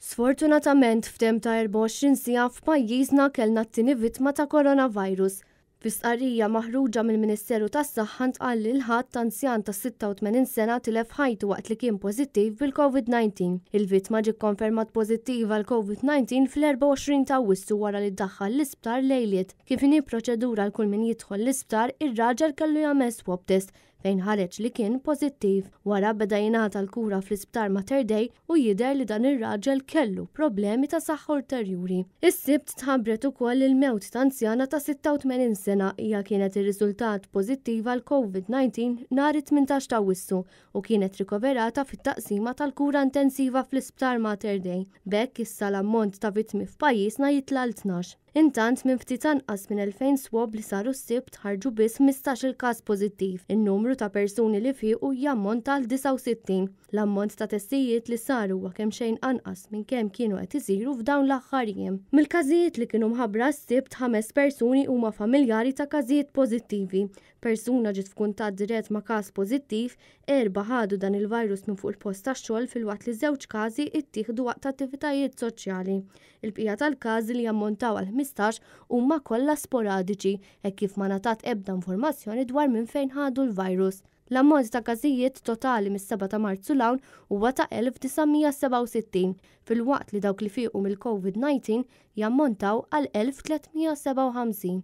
Sfortunatament f'temp ta' 24 siegħa f'pajjiżna kellna t-tieni vittma ta' coronavirus. Fi stqarrija maħruġa mill-Ministeru tas-Saħħa ntqal li l-Ħadd anzjan ta' 86 sena tilef ħajtu waqt li kien pożittiv bil-COVID-19. Il-vittma ġie kkonfermat pożittiv għal COVID-19 fl-24 ta' Awwissu wara li ddaħħal l-isptar lejliet. Kif inhi proċedura għal kull min jidħol l-isptar, ir-raġel kellu jagħmel swab test fejn ħareġ li kien pożittiv. Wara beda jingħata l-kura fl-Isptar Mater Dei u jidher li dan ir-raġel kellu problemi ta' saħħa ulterjuri. Is-Sibt tħabbret ukoll il-mewt ta' anzjana ta' 86 sena. Hija kienet irriżultat pożittiva għal COVID-19 nhar it-18 ta' Awwissu u kienet rikoverata fit-taqsima tal-kura intensiva fl-Isptar Mater Dei. B'hekk issa l-ammont ta' vittmi f'pajjiżna jitla' għal 12. Intant, minn ftit anqas minn 2,000 swab li saru s-Sibt ħarġu biss 15-il każ pożittiv. In-numru ta' persuni li fiequ jammonta għal 69. L-ammont ta' testijiet li saru huwa kemxejn anqas minn kemm kienu qed isiru f'dawn l-aħħar jiem. Mill-każijiet li kienu mħabbra s-Sibt, ħames persuni huma familjari ta' każijiet pożittivi. Persuna ġiet f'kuntatt dirett ma' każ pożittiv, Erbgħa ħadu dan il-virus minn fuq il-post tax-xogħol filwaqt li żewġ każi ttieħdu waqt attivitajiet soċjali. Il-bqija tal-każi li jammontaw għal 15 huma kollha sporadiċi hekk kif ma ngħatat ebda informazzjoni dwar minn fejn ħadu l-virus. L-ammont ta' każijiet totali mis-7 ta' Marzu 'l hawn huwa ta' 1,967 filwaqt li dawk li fiequ mill-Covid-19 jammontaw għal 1,357.